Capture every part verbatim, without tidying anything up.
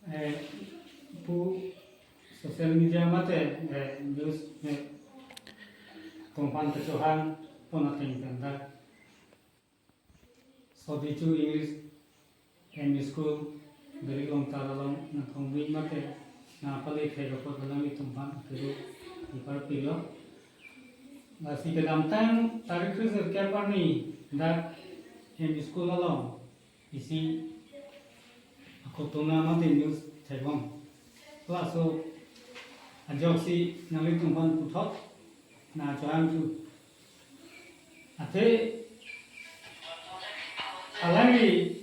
Eh, pu social media mate, eh, news, eh, tongpan kechohang pon ateng pen dak Sodichu English M E School, Beri Longtar along nangkongvi mate nangpale thek apot alanglitum aphan kuru ipar pilo. Lasi kedamtang tarik kresirkep arni dak M E School along isi akotona mate news theklong. Laso ajoksi nanglitum aphan puthot nangchohangthu. Athe alangli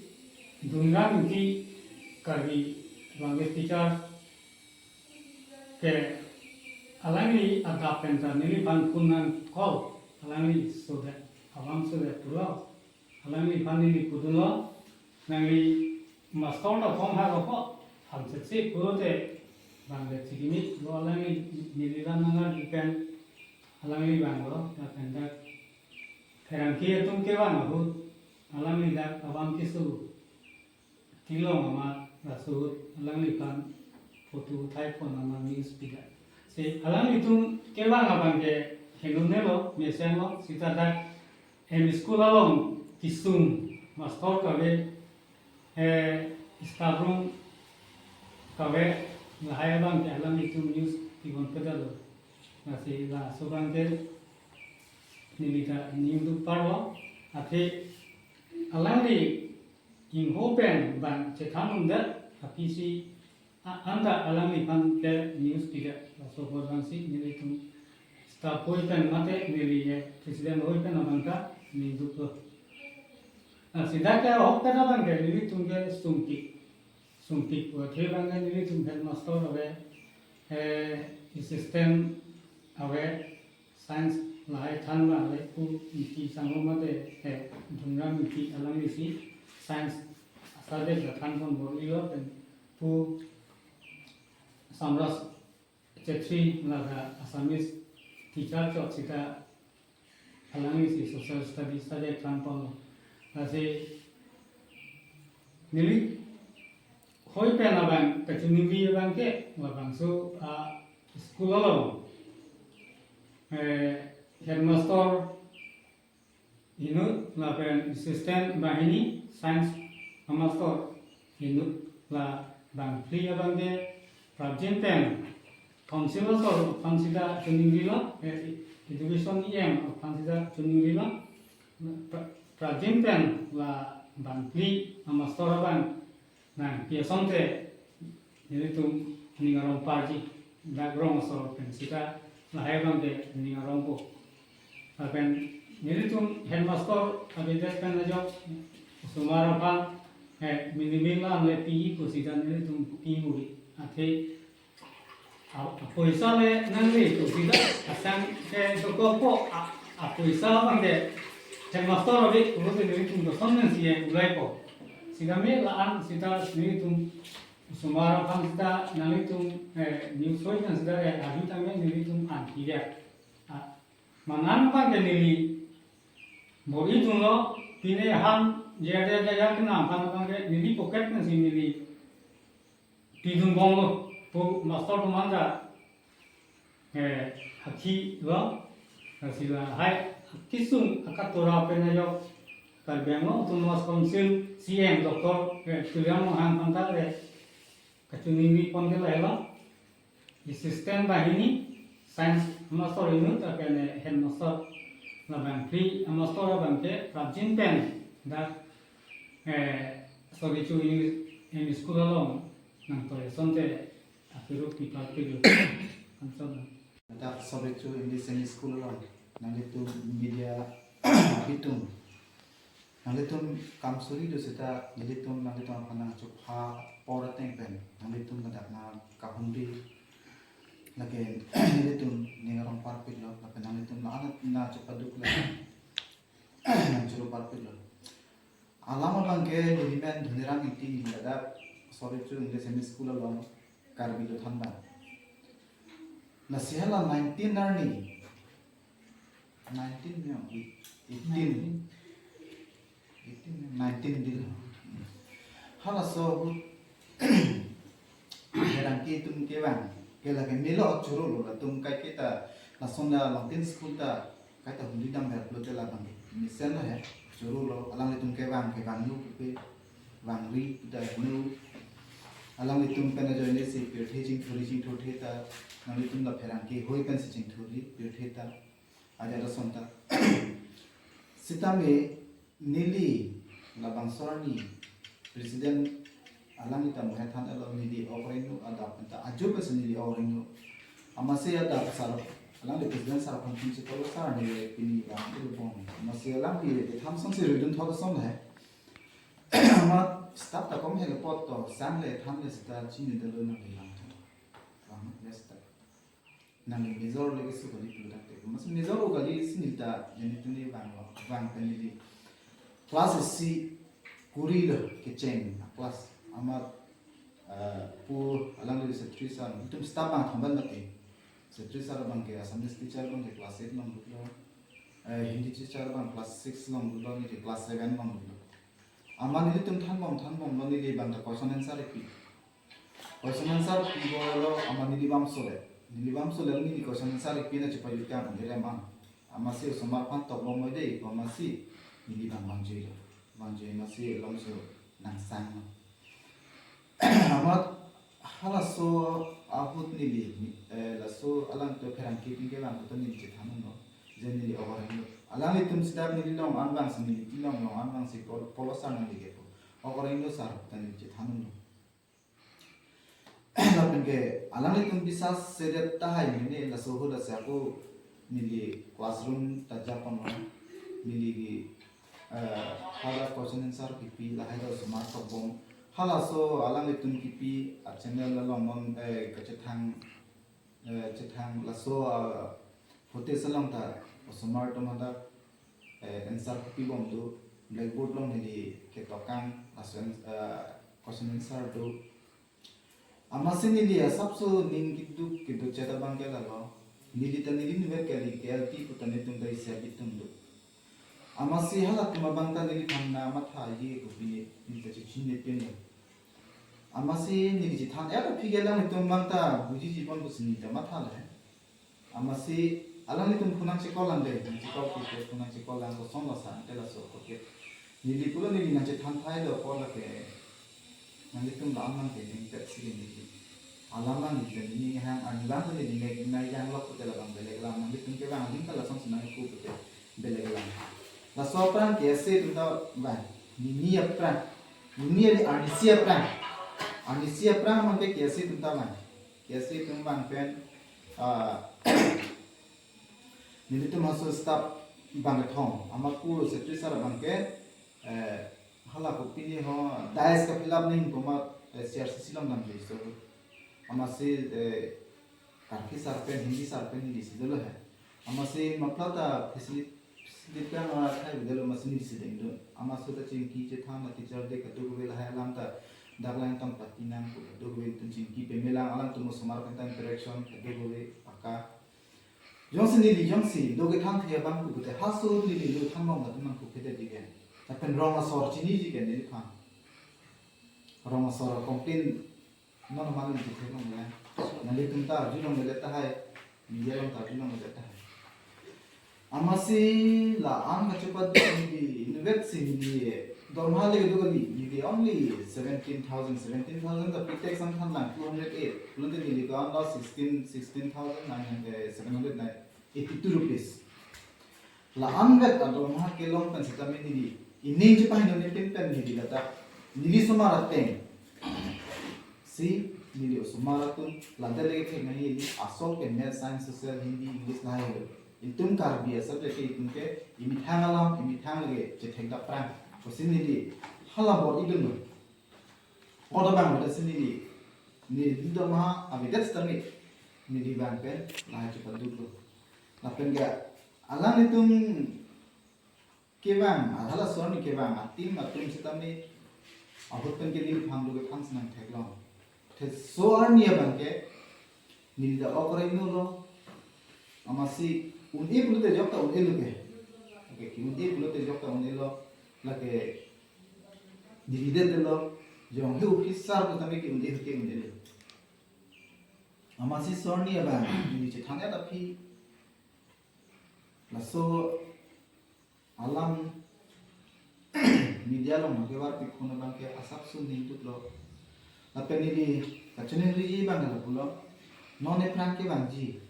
Dhunram Ingti, Karbi language teacher ke alangli adap pen ta neliphan phone nang call, alangli sodet, alam sodet pulo. Alangliphan neli pudunlo, nangli mastor ta kom ha ko, hamsetsi pulote bang le chikimit lo, alangli neli lam nangarju pen alangli vanglo, lapen dak pherangke atum kevang ahut alangli dak abang keso tilong amat laso ahut alangliphan photo uthai pon amat news pida. Si alanglitum kevang abang ke henun nelo, mesen lo, sita dak M E School along kisung mastor kave, eh, staff room kave, lahai abang ke alanglitum news pibon pedalo. Lasi laso abang ke neli ta ningduk parlo, athe alangli ingho pen bang chethan undet apisi a-, anta alangliphan ke news pida, laso apot bangsi nelitum staff hoi pen mate neli, eh, president hoi pen abang ta ningduklo. Lasi dak ke ahok pen abang ke nelitum ke sumpik, sumpik pu athe abang ke nelitum headmaster ave, eh, assistant ave, science lahai thanbang le pu Ingti sangho mate, eh, Dhunram Ingti alanglisi science subject la than pon bor-ilo, pen pu Samras Chetri laga Assamese teacher chot sita alanglisi social studies subject than ponlo. Lasi neli hoi pen abang kachiningri abang ke labangso a-school along, eh, headmaster inut lapen assistant banghini, science master inut, la bangphli abang ke prapjin pen council asor aphan sita chiningrilo, eh, education E M aphan sita chiningrilo, pra-, prapjin pen la bangphli amastor abang nangpi asonte nelitum ning arong parji, dak rong asor pen sita lahai abang ke ning arongpo. Lapen nelitum headmaster abidet pen ajok osomar aphan, eh, minimal la le pi pu sita nelitum pi muri. Athe a-, apoisa le nangli pu sita asang ke dokokpo, a-, apoisa abang ke headmaster abi pulote nelitum koson nangsi ulaipo. Sitame la-an sita nelitum osomar aphan sita nanglitum, eh, news hoi nang sita, eh, adu tame nelitum an piliak. Ah, manan abang ke neli bor-idunlo, pine han jaya jaya kenam aphan abang ke neli pocket nangsi neli pidun bonglo, pu mastor pu manja, eh, hakhi lo, lasi lahai kisung akatora pen ajok Karbi Anglong Autonomous Council C M Doctor, eh, Tuliram Ronghang aphan ta, eh, kachiningri pon ke lahelo. Assistant banghini, science master inut, lapen, eh, headmaster labang phli, eh, master abang ke prapjin pen dak, eh, Sodichu English M E School along nangtoi asonte akiru pipar piru. Anson. Dak Sodichu English M E School along nanglitum media abitum, nanglitum kam suri do seta, nanglitum, nanglitum aphan nangchupha apor ateng pen nanglitum ladak nangkahumri, lake nanglitum ning arong parpiklo, lapen nanglitum la-an nangchupaduk la nangchuru parpiklo. Alam abang ke nelimen Dhoniram Ingti, neli ladak Sodichu English M E School along Karbi dothan abang. Lasi hala nineteen arni, nineteen ya, eighteen. Nineteen. Eighteen, nineteen dil. Halaso ahut Ke itum kevang ke lake melo choro lo, latum kaike ta lason la Longtin school ta kaita humri dam her pulote labang mesen lo he, choro lo, alanglitum kevang kevang nu pupe, vangri ta nu, alanglitum pen ajoine si pirthe chingthurri chingthurthe ta, nanglitum la pherangke hoi pensi chingthurri pirthe ta, ajat ason ta. Sitame neli labangso arni president alanglitum hethan elo, neli okoreng nu adap penta ajo pensi neli okoreng nu. Amatsi adap sar, alangli president sar aphan phone si call sar, neli pini bang itu bong. Amatsi alangli kethan asonsi ridun thot ason he. Amat staff ta kom he le pot to, sang le than le sita chinidetlo nangli lang. Bang le sita. Nangli major le keso kali pulo tangte. Amatsi major o kali si neli ta, neli tuni bang lo, bang pen neli class isi kuri lo kecheng class. Amat, eh, pu alangli secretary sir, itum staff bang thomban mati. Secretary sir bang ke Assamese teacher bang ke class eight along duklo. Eh, Hindi teacher bang class six along duklo, neli ke class seven along duklo. Amat nelitum thanbom thanbomlo, neli bang ta question answer ipi. Question answer pi bom lo, amat neli bamso le. Neli bamso le neli question answer ipi na chepajut kan neli man. Amatsi osomar aphan tokbom mo dei, amatsi neli bang bangjui lo. Bangjui amatsi lomso nangsang lo. Amat halaso ahut neli, eh, laso alangtum pherangke pen kevang ahut neli chethan lo. Je neli okoreng lo. Alanglitum sita neli long-an vangsi neli tilong long-an vangsi pol-, polo sar nangli kepo. Okoreng lo sir ta neli chethan lo. Lapen ke alanglitum bisas sedet tahai mene laso ahut lasi ako neli classroom ta japon lo, neli ke, eh, hala question answer kipi lahai ta osomar tokbom. Halaso alanglitum kipi a channel along non, eh, kachethang, eh, chethang laso, ah, footage along ta osomar atum hadak, eh, answer kipibom do, blackboard along neli ketokang laso an-, eh, question answer do. Amatsi neli asapso ning keduk keduk cheta bang ke lalo. Neli ta neli inutvet kali, K L P pu ta netum ta isi abitum do. Amatsi halatum abang ta neli than na matha ye ko pini, neli ta chechinine pini. Amatsi neli chethan, eh, aphi ke alanglitum abang ta bujiji pon pusi neli ta matha le. Amatsi alanglitum phone nangchecall lang dei, nangchecall ke phone nangchecall lang koson lo sa, ante laso ko ke. Neli pulo neli nangchethan thai do ko lake. Nanglitum la amang ke ning pet si neli. Alam nang neli ning hang an bang neli ning nai yang lok ko te labang belek lam, nanglitum kevang ning ta lasonsi nangku ko te belek lam. Laso aphrang K S A atum ta bang. Nini aphrang. Nini adi R D C aphrang. R D C aphrang man ke K S A atum ta bang. K S A atum bang pen, ah, nelitum halaso staff bang kethom, amat pu secretary sir bang ke, eh, hala ko pini ho dais ka fill up ning komat, eh, C R C C along damji so. Amatsi, eh, Karbi sir pen, Hindi sir pen neli isi dolo he. Amatsi mapla ta facility, facility ta ma thai bidalo amatsi neli isi dengdun. Amatsi ta chingki chethan na teacher de kadokave lahai alam ta dak lang tang pati nang ko kadokave itum chingki pame lang, alangtum osomar pen ta interaction kadokave paka. Jongsi neli jongsi do kethan thia bang ko pute halaso neli do thanbom latum nangkuphe det ji ke. Lapen rong asor chini ji ke neliphan. Rong asor complain non man neli theklongle. Nanglitum ta arjulongle tahai. Media along ta arjulongle tahai. Amatsi la-an kachepaduk neli inutvet si neli dorma le do kali, neli only seventeen thousand, seventeen thousand ta pre-tax ang than lang two hundred eight. Pulote neli ko-an lo sixteen, sixteen thousand nine hundred, seven hundred nine, eighty-two rupees. La-anvet adorma kelong pen sitame neli ining chepahingno ne pin pen neli ladak neli osomar ateng si neli osomar atum ladak lake thek nangji, asol ke math, science, social, Hindi, English lahai lo. Itum Karbi a-subject ke itum ke imethang alam, imethang lake chethek dak prang. Pusi neli hala bor-idunlo. Koda bang beda si neli, neli dorma avedet sitame neli bang pen lahai chepaduklo. Lapen ke alanglitum kevang, halaso arni kevang atim atum sitame ahut pen ke neliphan do kethan si nangtheklong. Te so arni abang ke neli ta okoreng nu lo. Amatsi un-e pulote jok ta un-e lo ke. Oke, ki-un-e pulote jok ta un-e lo. Lake neli det lo. Jong he officer ko tame ki-un-e ke un-e lo. Amatsi arni abang neli chethan-et aphi laso alam media along kevarpi khun abang ke asapso ningduklo. Lapen neli kachiningriji abang lapulo, non ephrang kevangji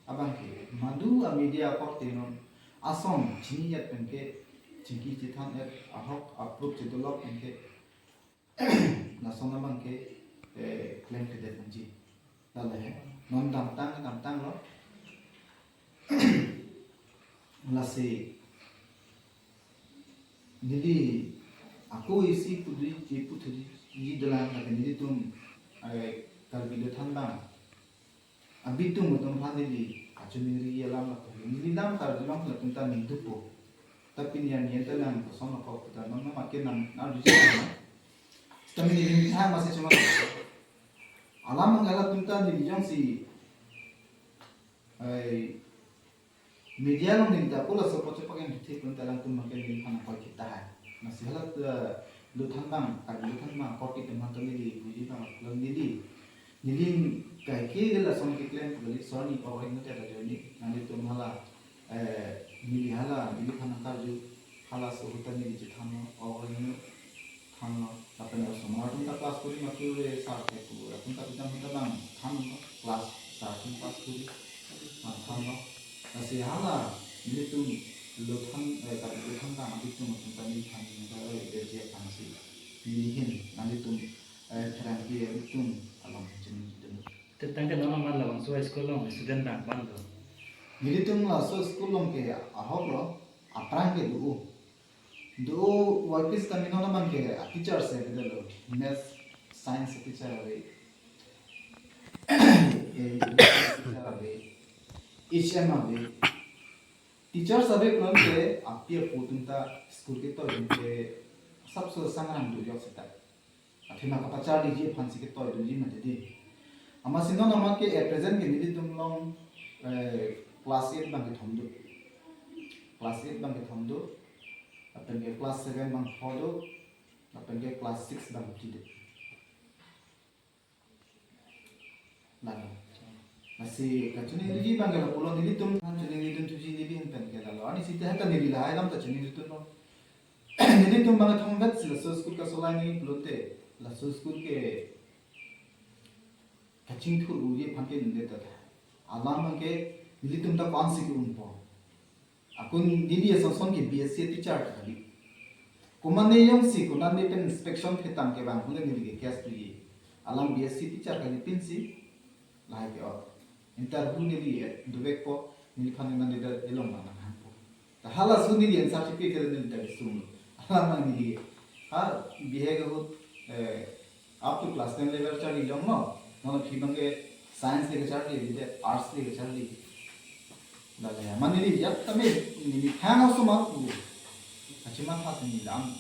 abang ke madu a media akorte non ason chini-et pen ke, chingki chethan-et, ahok approve chedolok pen ke lason abang ke, eh, klemkledet nangji. Lale, non damtang damtanglo. Lasi neli ako isi pudri ji puthuji dolang, lapen nelitum, eh, Karbi Lothan abang abitung atum aphan neli kachiningri alam lapu. Neli dam Karbi Anglong latum ta ningdukpo. Tapi nian nian ta nang koson ako ta non non makin nang nang di sana. Tapi neli nang masih cuma alam mangala tum ta neli jongsi, eh, media along neli ta pula sopo cepak yang di pun ta alangtum makin neli hana koi kita hai. Amatsi hala, eh, Lothan abang, Karbi Lothan abang, kor kita mantan neli, puji abang, pulang neli. Neli kaike lason keklem kali arni, oh, ini tadi arni, nanglitum hala, eh, neli hala, neli hana karju, hala suhutan neli chethanlo, oh, ini thanlo, lapen osomar atum ta class kuri mati ure sar ke pu, atum ta bidang bidang thanlo, class sar atum class kuri, ah, thanlo. Lasi hala, nelitum Lothan, eh, Karbi Lothan abang abitung atum ta neli than, eh, dia dia thansi, neli hin, nanglitum, eh, pherangke abitung along chinidun. Tangte non amat labangso school along student abang bang do. Nelitum laso school along ke ahoklo, aphrang ke do-o. Do-o Y P sita mi non abang ke a teacher se beda lo. Maths, science teacher ave. Eh, teacher ave. H M ave. Teachers ave pulote api apo atum ta school ketoi atum ke asapso sangrang do yok seta. Athema kapacharliji aphansi ketoidunji mati di. Amatsi non amat ke at present ke nelitum along, eh, class eight abang kethom do. Class eight abang kethom do. Lapen ke class seven abang pho do. Lapen ke class six abang phi do. Lalo. Lasi kachiningriji abang ke lapulo, nelitum aphan chiningritunthuji neli ahin pen ke lalo. Arni sita heta neli lahai alam ta chiningritunthu. Nelitum abang thomvet si laso school kasolai nangji pulote, laso school ke kachingthur-uji aphan ke neli ta. Alam abang ke nelitum ta ko-ansi ke-unpo. Ako neli ason ason ke B S C teacher ta kali. Komane jongsi konane pen inspection thektang kevang pule neli ke case doji. Alang B S C teacher kali pinsi lahai ke-ot. Interview neli, eh, dovekpo, neliphan neli ta elong abang nanghangpo. Ta halaso neli answer chipi ke neli ta kesung. Alam abang neli. Ha, bihek ahut, eh, up to class ten level charli longlo. Non aphi abang ke science le kacharli, bide arts le kacharli. Lale, mane neli ajat tame neli thang aso ma pu. Kachimatha si neli lam.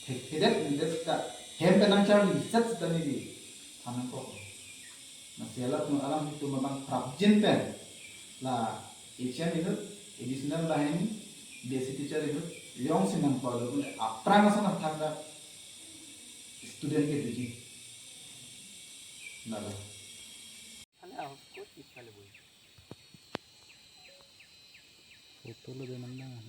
Thek thedet neli ta hem pen nangcharli set seta neli than nangkok. Amatsi halatum alanglitum abang prapjin pen la H M inut, additional banghini, B S C teacher inut, jongsi nangpalo pule aphrang ason nangthang ta student ke doji. Lalo. Photo lo de nang nang.